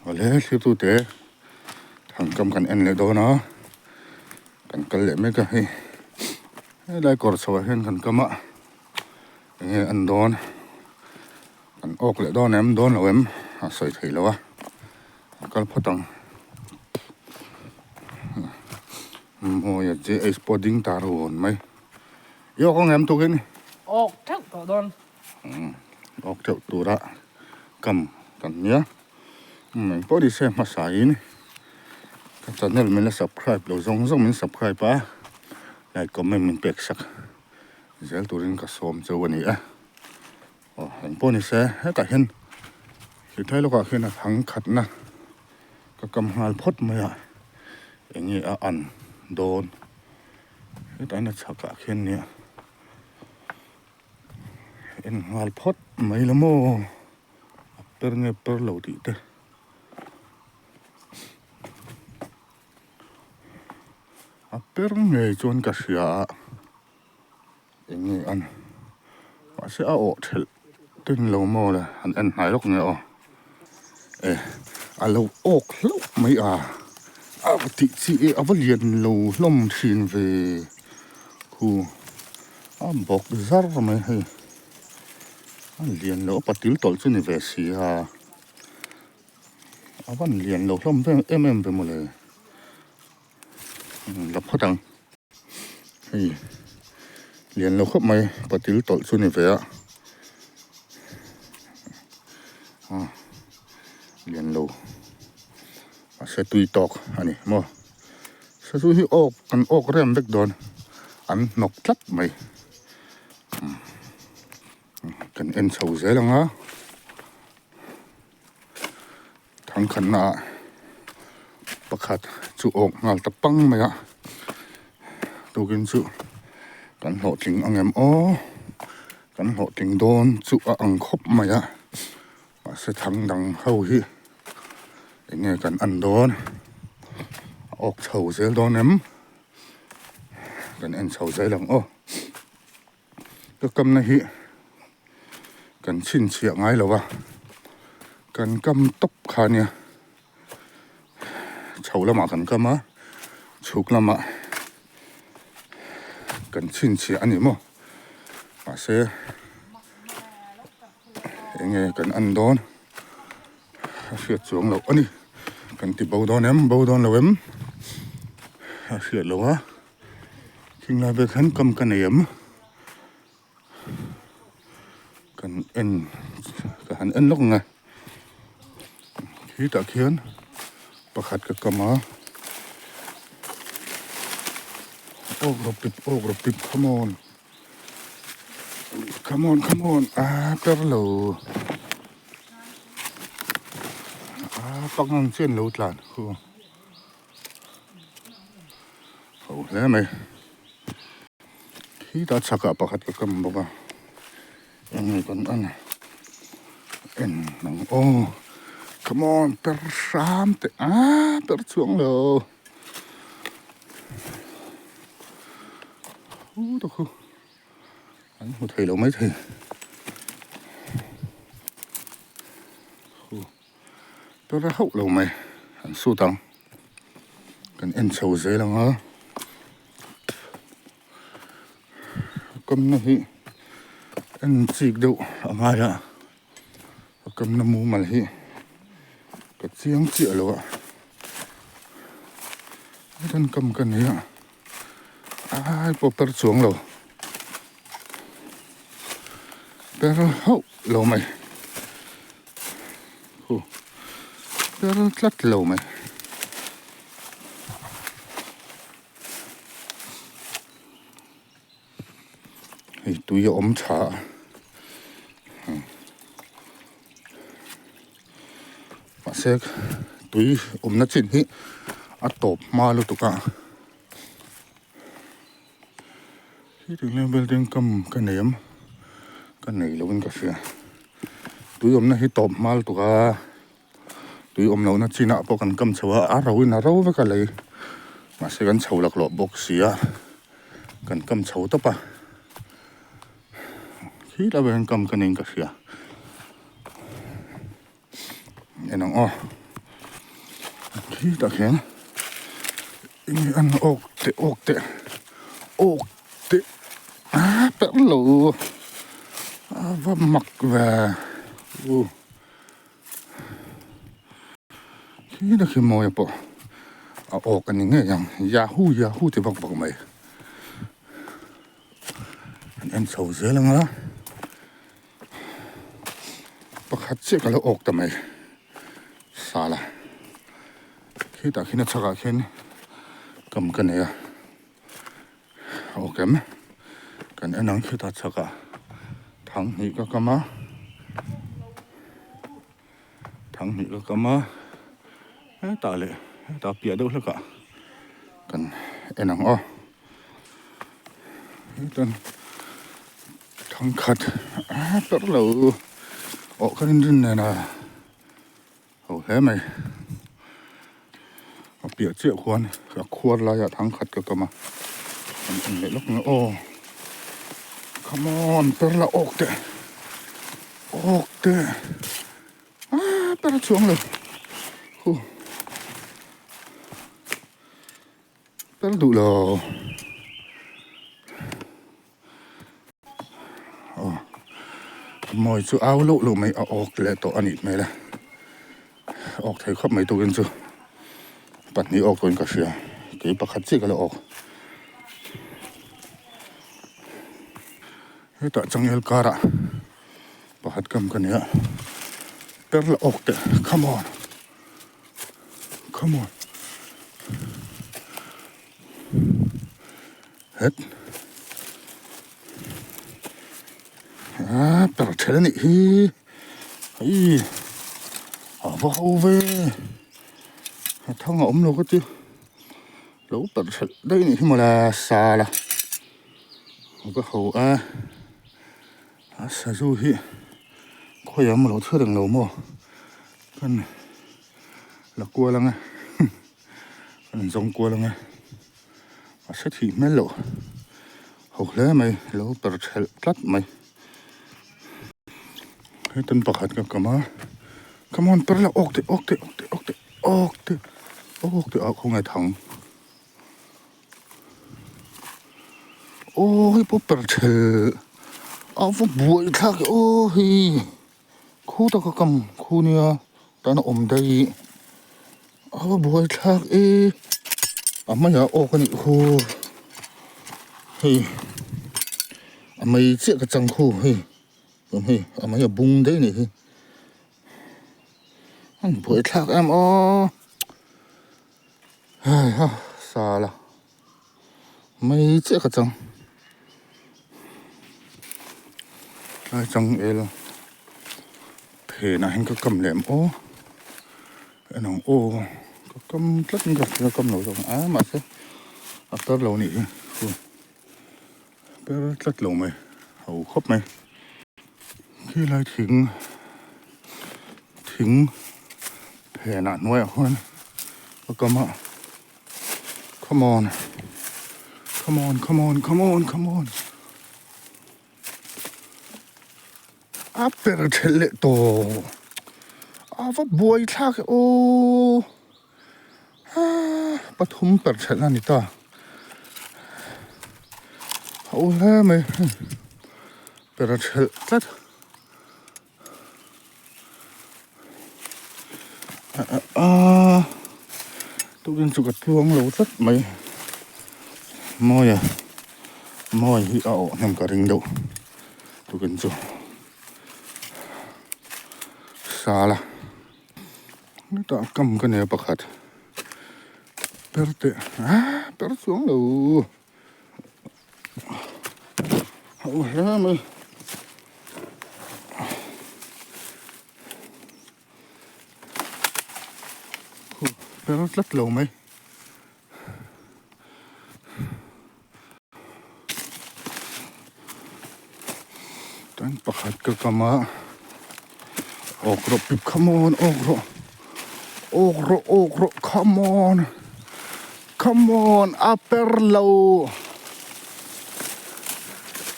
Awle thlir-tute thangkam kan en leh dawn a, kan kal leh mek a hei helai kawr chho ah hian kan kam a eng nge an dawn kan awk leh dawn em dawn lo em a sawi thei lo a kan kal phawt ang Mawia JH pawh ding ta rawn mai i awk ang em tukin? Awk theuh tawh dawn. Awk theuh tura kam kan nia. Eng pawh ni se hmasa in ka channel min la subscribe lo zawng zawng min subscribe a, like comment min pek sak zel turin ka sawm cheu a ni e. Aw eng pawh ni se hetah hian hritlai lawkah khian a thang khatna ka kam nghal phawt mai a, eng nge a an dawn hetah hian a chhakah khian nia. En nghal phawt mai la maw a per nge per lo tih te a per ngei chuan ka hria a eng nge an mahse a awh thelh ten lo maw le han en hnai lawk nge aw e a lo awk hlauh mai a a va tih chi e a va lian lo hlawm thin ve khu. A bawk zar mai hei a lian loh a patil tawlh chu ni ve si a a van lian loh hlawm vel em em ve mawle la phawt ang hei lian lo khawp mai patil tawlh chu ni ve a lian lo mahse tui tawk a ni maw. Sazu hi awk an awk rem vek dawn an hnawk tlat mai kan en chho zel ang a thangkhatna ah pakhat chu awk nghal ta pang mai a tukin chu kan hlawhtling ang em aw kan hlawhtling dawn chu a ang khawp mai a mahse thang dang ho hi. Eng nge kan en dawn a awk chho zel dawn em kan en chho zel ang aw ka kamna hi kan chhinchhiah ngai lo va kan kam tawp kha nia chho lamah kan kam a chhuk lamah kan chhinchhiah a ni maw mahse eng nge kan en dawn. A hriat chuang loh a ni. Kan ti bo dawn em? Bo dawn lo em? A hriat loh a. Thing lai vel khan kam ka nei em? Kan en ka han en lawk ang e. Khitah khian pakhat ka kam a. Awk rawp pip awk rawp pip come on. Come on come on a per lo. A pangang chian lo tlan khu ho hle mai khi ta chhakah pakhat ka kam bawk a eng nge kan en en ang aw come on per hram teh a per chuang lo hu ta khu. An hmu thei lo mai thei. Hu ber hauh lo mai an sut ang. Kan en chho zel ang a. A kamna hi en chik deuh a ngai a. A kamna mumal hi ka chiang chiah lo a. Kan kam ka nei a. Ai pawh per chuang lo per hauh lo mai hu per tlat lo mai hei tui a awm tha a mahse tui awmna chin hi a tawp hma lutuk a. Hetiang hian building kam ka nei em ka nei lo in ka hria tui awmna hi tawp hma lutuk a tui awm lohna chinah pawh kan kam chho a a ro in a ro vek a lei mahse kan chho laklawh bawk si a kan kam chho tawp a khilai ah hian kam ka nei in ka hria en ang aw. Khitah khian enge an awk teh awk teh awk teh a perh lo a va mak ve u khitah khi mawi pawh a awk a ni ngei ang yahoo yahoo ti vak vak mai an en chho zel ang a. Pakhat chiah ka lo awk ta mai sala khitah khian a chhakah khian kam ka nei a awk em kan en ang khitah chhakah thang hnih ka kam a thang hnih ka kam a hetah leh hetah piah deuh hlekah kan en ang aw hetan. Thangkhat a perh lo awh ka rin nen a ho hle mai a piah chiah khuan a khuar laiah thangkhat ka kam a an en leh lawk mai aw come on per la awk teh awk teh a per a chhuang lo hu per duh lo. Aw mawi chu au loh loh mai a awk leh tawh a nih hmel a awk thei khawp mai tukin chu pahnih awk pawhin ka hria kei pakhat chiah ka la awk hetah changel karah pakhat kam ka nia per la awk teh come on come on. Het a per ṭhel a nih hi hei a va ho ve a thang a awm lo ka ti lo per ṭhelh daih a nih hi mawle sala a va ho a a sazu hi khawiah emaw lo chhe reng lo maw kan la kual ang e kan inzawng kual ang e. A hre thih hmel loh ho hle mai lo per thelh tlat mai hetan pakhat ka kam a come on per la awk teh awk teh awk teh awk teh awk teh awk teh ah khawnge thang aw hei pawh per thelh a va buai thlak e aw hei khu taka kam khu nia tan a awm daih. A va buai thlak e a hmaiah awk a nih khu hei a mei chiah ka chang khu hei tun hei a mei a bung daih a nih hi a buai thlak em aw hei ha sala mei chiah ka chang tlai chang el phenah hian ka kam leh ang aw. En ang aw ka kam tlat in ka hria kam lo zawk a mahse a per lo nih hi chu per tlat lo mai a u khawp mai khilai thing thing phenah hnuaiah khuan ka kam a come on come on come on come on come on A per thelh leh tawh a va buai thlak e aw pathum per thelh a ni ta a u hle mai per a thelh tlat a tukin chu ka tluang lo tlat mai mawi a mawi hi a awh hnem ka ring deuh tukin chu sala hetah kam ka nei a pakhat per teh ah per chuang lo a u hle mai. Per tlat lo mai. Tan pakhat ka kam a awk rawh pip come on awk rawh awk rawh awk rawh come on come on a per lo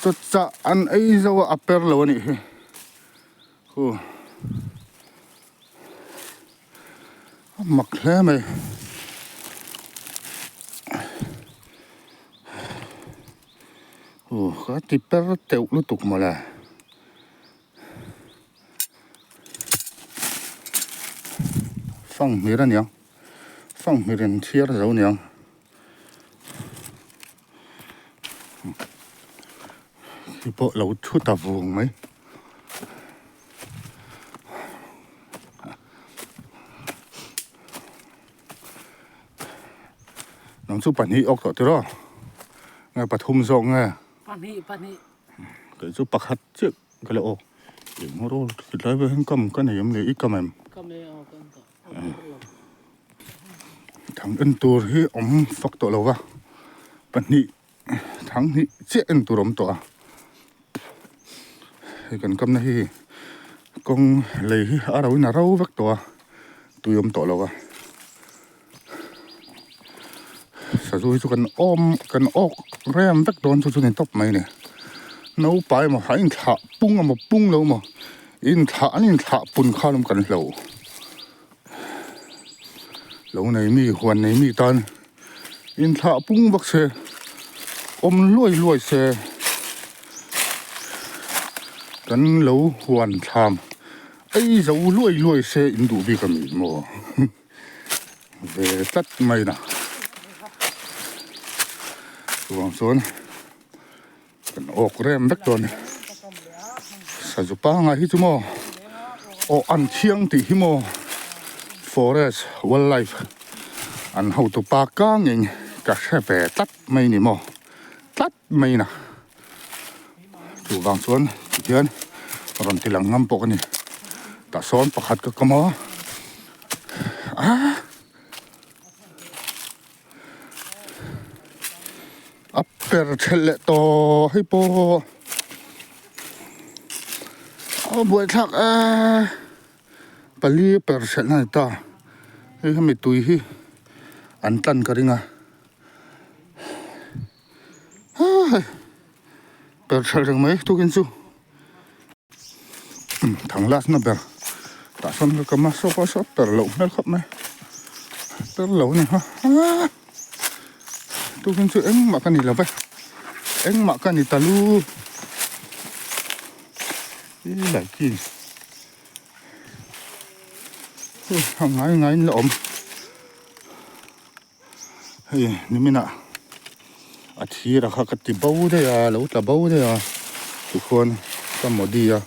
chawchah an ei zo a a per lo a nih hi. Khu. A mak hle mai. Aw ka ti per teuh lutuk mawle. Fanghmir a niang fanghmir in thiar zo niang. Khi pawh lo thu ta vung mai. Nang chu pahnih awk tawh tiraw? Nge pathum zawk nge? Pahnih pahnih. Kei chu pakhat chiah ka la awk. Eng rawr tlai vel hian kam ka nei em le i kam em? Kam e aw ka en tawh. Awk lo. Thang en tur hi awm fak tawh lo va, pahnih thang hnih chiah en tur awm tawh a. Hei kan kamna hi kawng lei hi a ro in a ro vek tawh a, tui awm tawh lo va. Sazu hi chu kan awm kan awk rem vek dawn chu chu ni tawp mai a ni. Naupai emaw a inthlah pung emaw pung lo emaw inthlah an inthlah pun khan awm kan hlo. Lo nei mi huan nei mi tan inthlah pung vak se awm luai luai se kan lo huan thlam ei zo luai luai se in duh bik a mi maw ve tlat mai na chuvang chuan Kan awk rem vek dawn a ni. Sazu pangai hi chu maw aw an thiang tih hi maw forest wildlife an hotu pa kangin ka hre ve tlat mai ni maw tlat mai na chuvang chuan tihian rawn ti lang ngam pawh ka ni tah sawn pakhat ka kam a ah. A per thelh leh tawh hei pawh a buaithlak e pali per thelh na ni ta hei hemi tui hi an tlan ka ring a hei per thelh reng mai tukin chu thang lak na ber tah sawn ka kam a saw pawh saw per loh hmel khawp mai per lo a ni ha tukin chu engmah ka ni lo ve engmah ka ni ta lu i lai khi a ngai ngaiin la awm. Hei niminah a thir a kha ka ti bo daih a lo tla bo daih a tikhuan ka modi a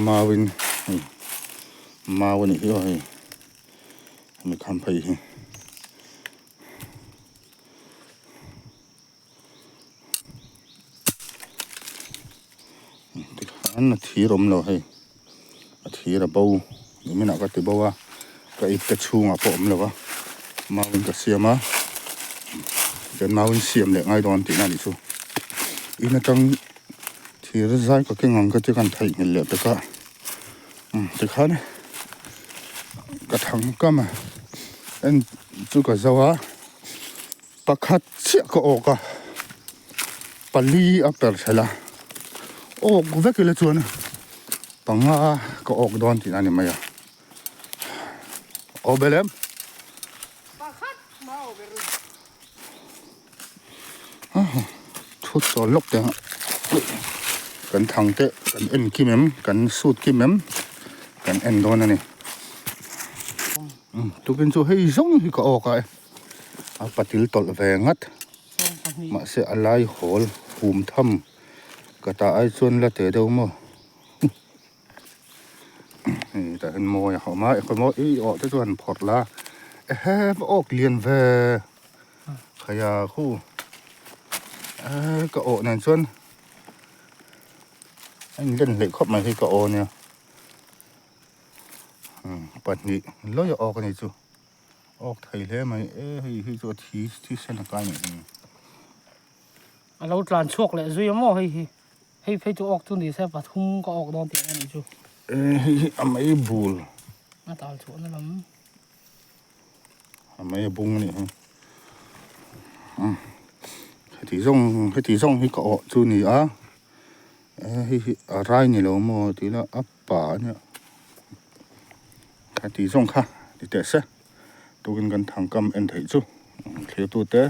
mauin hei mau a nih hi aw hei hemi kham phei hi. Tikhan a thir awm lo hei a thir a bo niminah ka ti bo a ka ipte chhungah pawh awm lo a mauin ka siam a chuan mauin siam leh ngai dawn tihna a nih chu in atang thir zai ka keng ang ka ti khan theihnghilh leh pek a tikhan ka thang kam a en chu ka zo a. Pakhat chiah ka awk a, pali a per thelh a, awk vek ila chuan panga ka awk dawn tihna a ni mai a. Aw Belem. Thu chawl lawk teh ang kan thang te kan en kim em kan sut kim em kan en dawn a ni. Tukin chu hei zawng hi ka awk a e. A patil tawlh ve ngat mahse a lai hawl hum tham ka tah ai chuan la teh deuh maw hei tah hian mawi a awm a engemaw i awh te chu han phawrh la ehe va awk lian ve khaia khu eh ka awh nen chuan a inlen hleih khawp mai hi ka aw nia pahnih lawi a awk a ni chu. Awk thei hle mai e hei hi chu a thi thi sen a kai nih hi. A lo tlan chhuak leh zui a maw hei hi hei phei chu awk chu ni se pathum ka awk dawn tih a nih chu. E hei hi a mei bul. A tal chhuah na lam. A mei a bung a nih hi. Heti zawng heti zawng hi ka awh chu ni a e hei hi a rai ni lo maw tih ila a pa a nia. Kha tih zawng kha ti teh se. Tukin kan thangkam en theih chu thirtute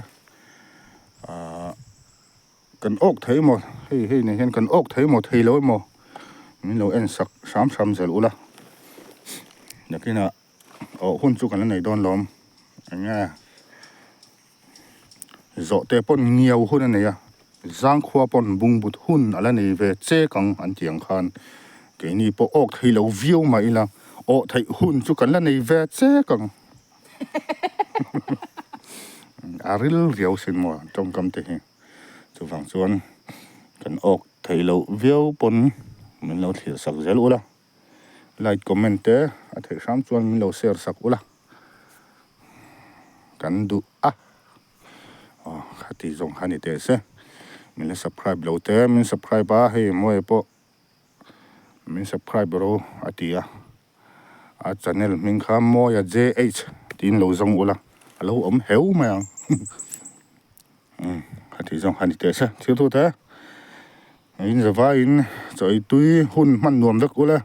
ahh kan awk thei maw hei hei nen hian kan awk thei maw thei lo emaw min lo en sak hram hram zel ula nakinah awh hun chu kan la nei dawn lawm eng nge zawh te pawn ngiau hun a nei a zangkhua pawn bungbut hun a la nei ve chek ang an tih ang khan keini pawh awk thei lo viau mah ila awh theih hun chu kan la nei ve chek ang. A ril riau sin maw tawngkam te hi chuvang chuan kan awk theih loh viau pawn min lo thlir sak zel ula like comment te a theih hram chuan min lo share sak ula kan duh a aw khati zawng kha ni teh se min la subscribe lo te min subscribe a hei mawi pawh min subscribe ro a ti a. A channel hming kha Mawia JH tiin lo zawng ula a lo awm heu mai ang umm heti zawng kha ni teh se thil thu te in zavaiin chaw ei tui hun hman nuam vek ula.